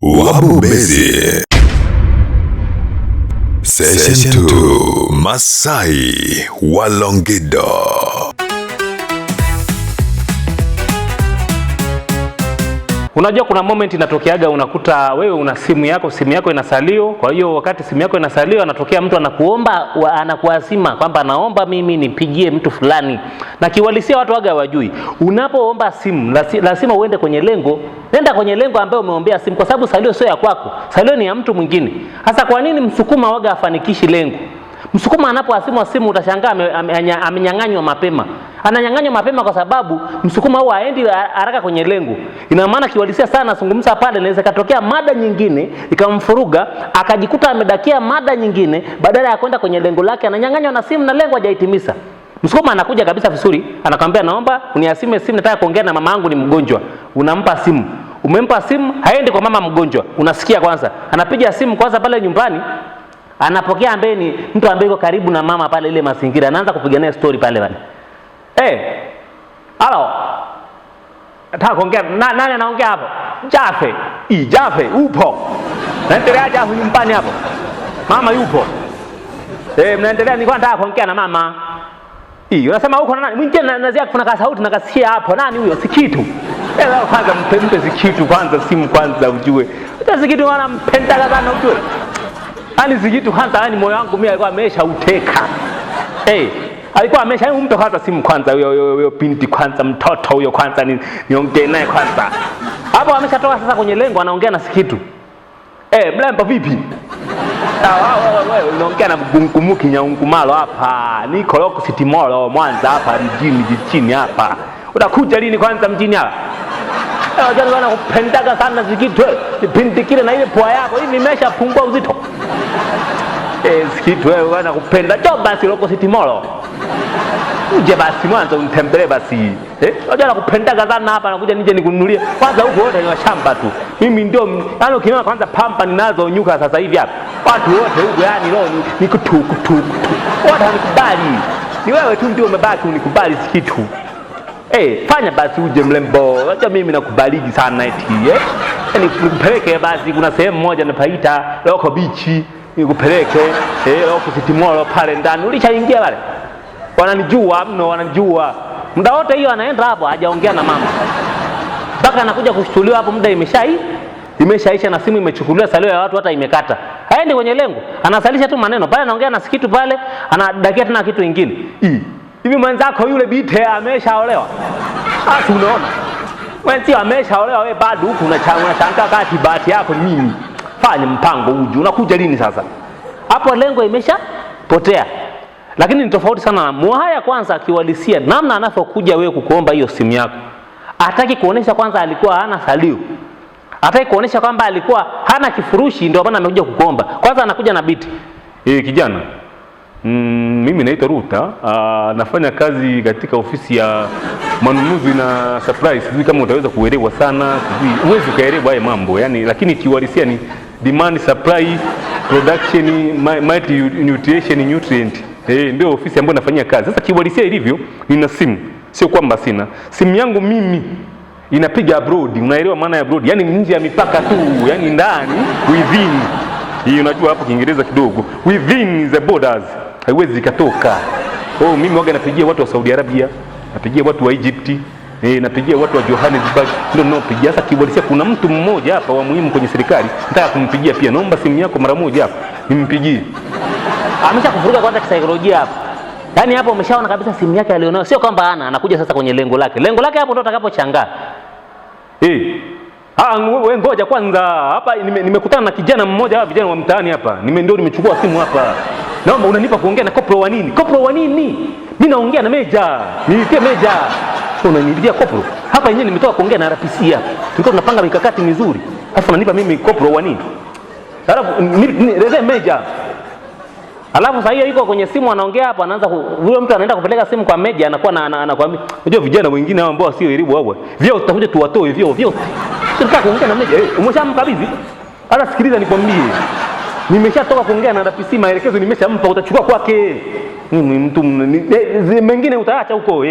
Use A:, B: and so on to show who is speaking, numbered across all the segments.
A: Wabobezi Session 2, Masai wa Longido.
B: Unajua kuna moment inatokeaga, unakuta wewe una simu yako, simu yako ina salio. Kwa hiyo wakati simu yako ina salio, anatokea mtu anakuomba, anakuazima kwamba naomba mimi nipigie mtu fulani, na kiuhalisia watu waga hawajui. Unapoomba simu lazima uende kwenye lengo. Nenda kwenye lengo ambayo umeombea simu, kwa sababu salio sio ya kwako, salio ni ya mtu mwingine. Sasa kwa nini Msukuma waga afanikishi lengo? Msukuma anapoasimwa simu utashangaa amenyang'anywa mapema. Ananyang'anywa mapema kwa sababu Msukuma huwa haendi haraka kwenye lengo. Ina maana kiuhalisia sana nazungumza pale, inaweza katokea mada nyingine ikamfuruga, akajikuta amedakia mada nyingine badala ya kwenda kwenye lengo lake, ananyang'anywa na simu na lengo hajaitimiza. Msukuma anakuja kabisa vizuri, anakwambia naomba uniasime simu, nataka kuongea na mama yangu ni mgonjwa. Unampa simu. Umempa simu, haendi kwa mama mgonjwa. Unasikia kwanza. Anapiga simu kwanza pale nyumbani, anapokea ambaye ni mtu ambaye yuko karibu na mama pale ile mazingira, anaanza kupiga naye story pale pale. Halo. Nataka kuongea na, nani anaongea hapo? Jafe. Jafe upo. Naendelea Jafe nyumbani hapo. Mama yupo. Mnaendelea, nilikuwa nataka kuongea na mama. Unasema uko na nani? Mwingine nazia kuna ka sauti nakasikia hapo. Nani huyo? Si kitu. Wewe kwanza mpe Sikitu kwanza simu kwanza ujue. Hata Sikitu wana mpenda sana ujue. Yaani Sikitu kwanza, yani moyo wangu mimi alikuwa ameshauteka. Alikuwa amesha, hebu mpe kwanza simu kwanza huyo huyo huyo binti kwanza, mtoto huyo kwanza niongee naye kwanza. Hapo ameshatoka sasa kwenye lengo, anaongea na Sikitu. Mlembo vipi? Wewe unaongea na Mgungumuki Nyaungumalo hapa. Niko Rock City Mall Mwanza hapa mjini jijini hapa. Utakuja lini kwanza mjini hapa? Wajana wana kupendaga sana Sikitu. Kipindi kile na ile pua yako hivi imeshapungua uzito. Sikitu wewe wana kupenda. Njoo basi Rock City Mall. Uje basi Mwanza unitembelee basi. Wajana kupendaga sana hapa, nakuja nije nikununulie. Kwanza huko wote ni washamba tu. Mimi ndio yaani ukiona kwanza pampa ninazonyuka sasa hivi hapa. Watu wote huko yani roho ni kutu kutu kutu. Watu hawanikubali. Ni wewe tu ndio umebaki unikubali Sikitu. Fanya basi uje mlembo. Acha mimi nakubaliki sana eti, Yaani nikupeleke basi, kuna sehemu moja napaita Loko Beach, nikupeleke Loko City Mall pale ndani. Ulishaingia pale? Wananijua mno, wananijua. Muda wote hiyo anaenda hapo hajaongea na mama. Mpaka anakuja kushtuliwa hapo muda imeshaisha na simu imechukuliwa, salio ya watu hata imekata. Haendi kwenye lengo, anasalisha tu maneno. Pale anaongea na Sikitu pale, anadakia tena kitu kingine. Hivi mwenzako yule bite ameshaolewa? Sasa unaona? Mwenzio ameshaolewa, wewe bado huku unashangaa kati bahati yako ni nini? Fanya mpango uje. Unakuja lini sasa? Hapo lengo imeshapotea. Lakini ni tofauti sana na Muhaya. Kwanza akiuhalisia namna anavyokuja wewe kukuomba hiyo simu yako, hataki kuonesha kwanza alikuwa hana salio, hataki kuonesha kwamba alikuwa hana kifurushi, ndio maana amekuja kukuomba. Kwanza anakuja na biti. Kijana, mimi naitwa Ruta, nafanya kazi katika ofisi ya manunuzi na supply. Sijui kama utaweza kuelewa sana, sijui huwezi ukaelewa haya mambo yani, lakini kiuhalisia ni demand, supply, production, multi nutrition, nutrient. Ndio ofisi ambayo nafanyia kazi. Sasa kiuhalisia ilivyo, nina simu, sio kwamba sina. Simu yangu mimi inapiga abroad, unaelewa maana ya abroad? Yaani nje ya mipaka tu, yani ndani, within. Hii unajua hapo Kiingereza kidogo. Within the borders. Haiwezi ikatoka. Mimi waga napigia watu wa Saudi Arabia, napigia watu wa Egypt, napigia watu wa Johannesburg, ndio ninaopigia. Sasa kiuhalisia kuna mtu mmoja hapa wa muhimu kwenye serikali, nataka kumpigia pia. Naomba simu yako mara moja hapa nimpigie. Ameshakuvuruga kwanza kisaikolojia hapo. Yaani hapo umeshaona kabisa simu yake alionayo, sio kwamba hana, anakuja sasa kwenye lengo lake. Lengo lake hapo ndio atakapochangaa. Wewe ngoja kwanza. Hapa nimekutana na kijana mmoja hapa, vijana wa mtaani hapa. Ndio nimechukua simu hapa. Naomba unanipa kuongea na koplo wa nini? Koplo wa nini? Mimi naongea na meja. Niitie meja. Unaniitia koplo? Hapa yenyewe nimetoka kuongea na RPC hapa. Tulikuwa tunapanga mikakati mizuri. Alafu unanipa mimi koplo wa nini? Alafu nielezee meja. Alafu sasa hiyo yuko kwenye simu anaongea hapo, anaanza huyo mtu anaenda kupeleka simu kwa meja, anakuwa anakuambia, unajua vijana wengine hao ambao sio elimu hao. Vyeo tutakuja tuwatoe vyeo vyote. Tunataka kuongea na meja. Umeshamkabidhi? Hata sikiliza nikwambie. Nimeshatoka kuongea na RPC, maelekezo nimeshampa, utachukua kwake. Mimi mtu mengine utaacha huko.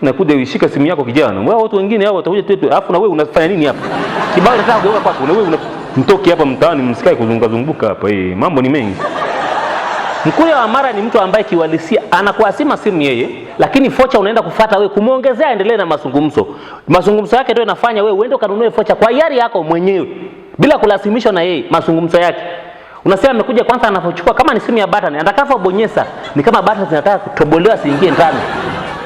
B: Nakuja uishika simu yako kijana. Wewe watu wengine hao watakuja tu. Alafu na wewe unafanya nini hapa? Kibao nataka kugeuka kwako. Na wewe una Mtoki hapa mtaani, msikae kuzunguka zunguka hapa. Mambo ni mengi. Mkuria wa Mara ni mtu ambaye kiuhalisia anakuasima simu yeye, lakini focha unaenda kufuata wewe kumuongezea aendelee na mazungumzo. Mazungumzo yake ndio inafanya wewe uende ukanunue focha kwa hiari yako mwenyewe bila kulazimishwa na yeye mazungumzo yake. Unasema amekuja kwanza, anapochukua kama ni simu ya button, atakapobonyeza ni kama button zinataka kutobolewa siingie ndani.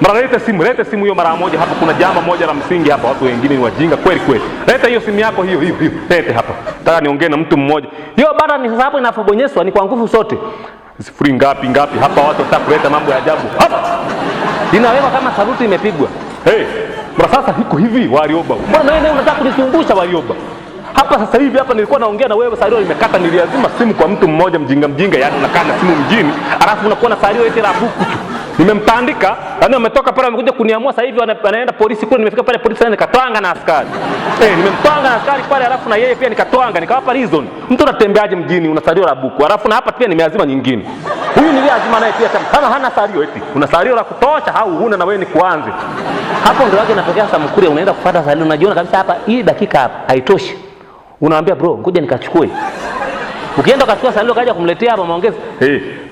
C: Mara lete simu, lete simu hiyo mara moja hapa. Kuna jambo moja la msingi hapa, watu wengine ni wajinga kweli kweli. Leta hiyo simu yako hiyo hiyo hiyo, lete hapa. Nataka niongee na mtu mmoja.
B: Hiyo button sasa hapo inapobonyezwa ni kwa nguvu zote.
C: Sifuri ngapi ngapi hapa, watu wanataka kuleta mambo ya ajabu hapa.
B: Inawekwa kama saruti imepigwa.
C: Hey, mara sasa iko hivi Warioba.
B: Mbona wewe unataka kunizungusha Warioba?
C: Hapa sasa hivi hapa nilikuwa naongea na wewe, salio limekata, niliazima simu kwa mtu mmoja mjinga mjinga, yani unakaa na simu mjini, alafu unakuwa na salio eti la buku tu. Nimemtandika, yani ametoka pale amekuja kuniamua sasa hivi wanaenda polisi kule, nimefika pale polisi nikatwanga na askari. Nimemtwanga na askari pale, alafu na yeye pia nikatwanga, nikawapa reason. Mtu anatembeaje mjini una salio la buku? Alafu na hapa pia nimeazima nyingine. Huyu niliazima naye pia kama hana salio eti. Una salio la kutosha au huna na wewe ni kuanze.
B: Hapo ndio wake inatokea sasa Mkuria unaenda kufuata salio, unajiona kabisa hapa hii dakika hapa haitoshi. Unaambia bro, ngoja nikachukue. Ukienda ukachukua salio kaja kumletea hapa maongezi.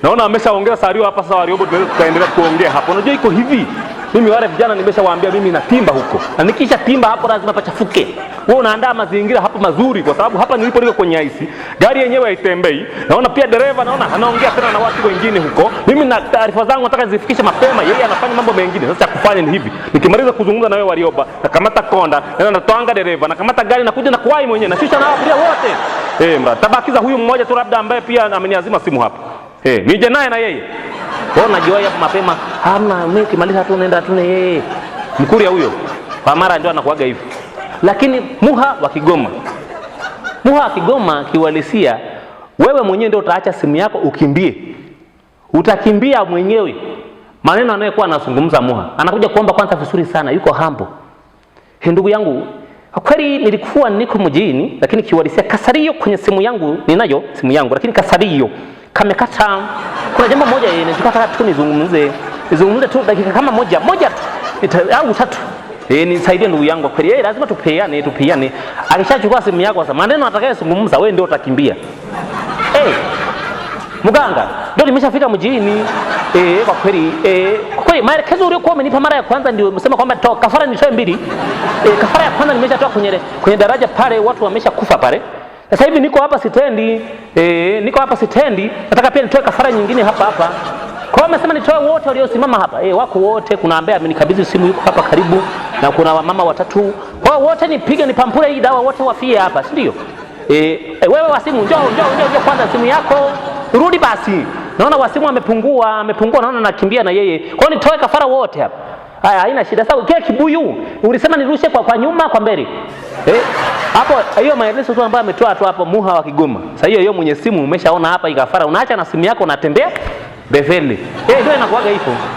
C: Naona ameshaongeza salio hapa sasa Warioba tunaweza tukaendelea kuongea hapo. Unajua iko hivi. Mimi wale vijana nimeshawaambia mimi natimba huko.
B: Na nikisha timba hapo lazima pachafuke.
C: Wewe unaandaa mazingira hapo mazuri kwa sababu hapa nilipo niko kwenye ice. Gari yenyewe haitembei. Naona pia dereva naona anaongea tena na watu wengine huko. Mimi na taarifa zangu nataka zifikishe mapema, yeye anafanya mambo mengine. Sasa kufanya ni hivi. Nikimaliza kuzungumza na wewe Warioba, nakamata konda, naenda natwanga dereva, nakamata gari nakuja na kuwahi mwenyewe, nashusha na abiria wote. Mra, tabakiza huyu mmoja tu labda ambaye pia ameniazima simu hapa. Nije naye na yeye.
B: Wewe unajiwahi hapo mapema. Hamna, mimi ukimaliza tu nenda tu na yeye. Mkuria huyo kwa Mara ndio anakuaga hivi. Lakini Muha wa Kigoma. Muha wa Kigoma kiuhalisia wewe mwenyewe ndio utaacha simu yako ukimbie. Utakimbia mwenyewe. Maneno anayokuwa anazungumza Muha, anakuja kuomba kwanza vizuri sana, yuko humble. Ndugu yangu, kweli nilikuwa niko mjini, lakini kiuhalisia kasario kwenye simu yangu ninayo simu yangu, lakini kasario kamekata. Kuna jambo moja nilitaka tu nizungumze tu dakika kama moja tu au tatu. Nisaidie ndugu yangu kweli. Lazima tupeane. Akishachukua simu yako sasa, maneno atakayozungumza wewe ndio utakimbia. Mganga, ndio nimeshafika mjini. Kwa kweli, kwa kweli maelekezo uliokuwa umenipa mara ya kwanza ndio umesema kwamba kafara nitoe mbili. Kafara ya kwanza nimeshatoa kwenye daraja pale, watu wameshakufa pale. Sasa hivi niko hapa sitendi. Niko hapa sitendi. Nataka pia nitoe kafara nyingine hapa hapa. Kwa hiyo amesema nitoe wote waliosimama hapa. Wako wote, kuna ambaye amenikabidhi simu yuko hapa karibu na kuna wamama watatu. Kwa hiyo wote nipige nipampule hii dawa wote wafie hapa, si ndio? Wewe wa simu njoo kwanza simu yako. Rudi basi. Naona wasimu amepungua, naona nakimbia na yeye. Kwa hiyo nitoe kafara wote hapa. Haya, haina shida. Sasa kile kibuyu ulisema nirushe kwa nyuma kwa mbele. Hapo hiyo maelezo tu ambayo ametoa tu hapo Muha wa Kigoma. Sasa hiyo mwenye simu umeshaona hapa ikafara, unaacha na simu yako unatembea bevele. Ndio inakuaga hivyo.